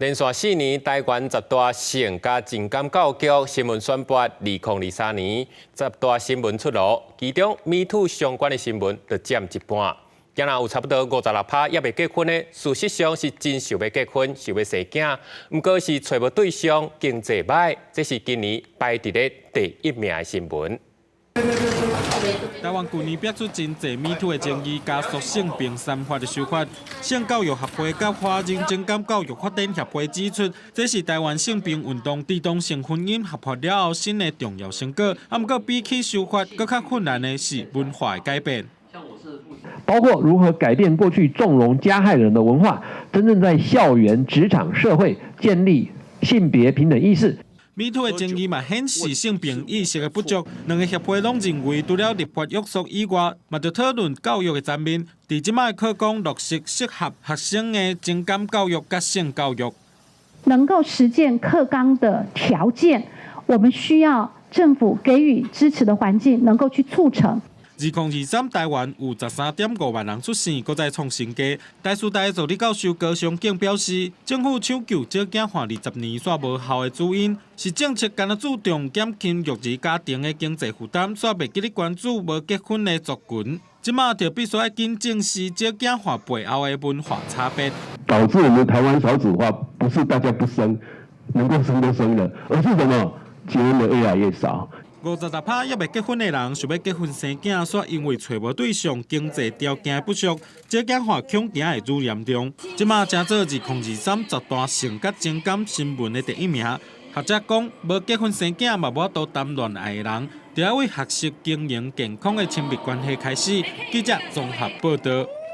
連續4年，台灣十大性佮情感教育新聞選拔，2023年十大新聞出爐，其中 Me Too 相關的新聞就佔一半。今仔有差不多56%猶未結婚的，事實上是真想欲結婚，想欲生囝，毋過是揣無對象，經濟䆀，這是今年排佇咧第一名的新聞。台灣舊年爆出真濟 Me Too 的爭議，加速性平三法的修法。性教育協會佮華人情感教育發展協會指出，這是台灣性平運動佇同性婚姻合法了後新的重要成果。啊，毋過比起修法，閣較困難的是文化的改變。包括如何改變過去縱容加害人的文化，真正在校園、職場、社會建立性別平等意識。 Me Too 的爭議嘛，顯示性平意識的不足。兩个協會攏認為，除了立法約束以外，嘛著討論教育的層面。佇這擺課綱落實適合學生的情感教育佮性教育。能夠實踐課綱的條件，我們需要政府給予支持的環境，能夠去促成。2023台灣有13.5萬人出生，閣再創新低。台師大助理教授高尚景表示，政府搶救少子化20年煞無效的主因，是政策干焦注重減輕育兒家庭的經濟負擔，煞袂記得關注無結婚的族群。這馬就必須愛緊正視少子化背後的文化差別。導致我們台灣少子化，不是大家不生，能夠生都生了，而是什麼？結婚的越來越少。 56%猶未結婚的人想欲結婚生囝，煞因為揣無對象、經濟條件不足，少子化恐驚會愈嚴重。這馬成做2023十大性佮情感新聞的第一名。學者講，無結婚生囝嘛無法度談戀愛的人，著愛為學習經營健康的親密關係開始。記者綜合報導。